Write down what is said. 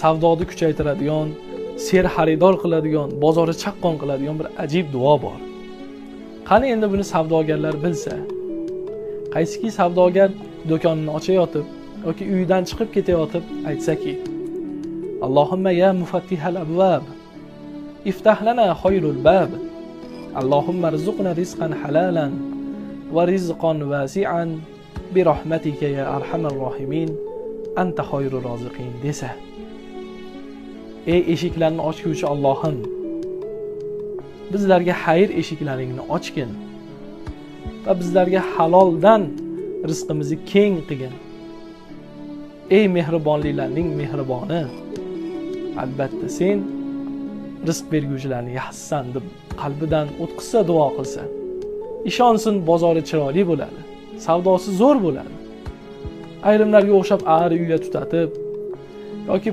Savdoni kuchaytiradigan, serxaridor qiladigan, bozori chaqqon qiladigan bir ajib duo bor. Qani endi buni savdogarlar bilsa. Qaysiki savdogar do'konini ochayotib yoki uyidan chiqib ketayotib aytsaki: Allohumma ya mufattihal abvab, iftah lana khayrul bab, Allohumma rzuqna rizqan halalan va rizqan vasi'an bi rahmatika ya arhamar rohimin, anta khayrur roziqin desa. Ey eshiklarni ochguvchi Allohim, bizlarga xayr eshiklaringni ochgin va bizlarga haloldan rizqimizni keng qilgin. Ey mehribonliklarning mehriboni, albatta sen rizq berguvchilarni yaxshisan deb qalbidan o'tqizsa, duo qilsa, ishonsin, bozori chiroyli bo'ladi, savdosi zo'r bo'ladi. Ayrimlarga o'xshab ari uya tutatib yoki bir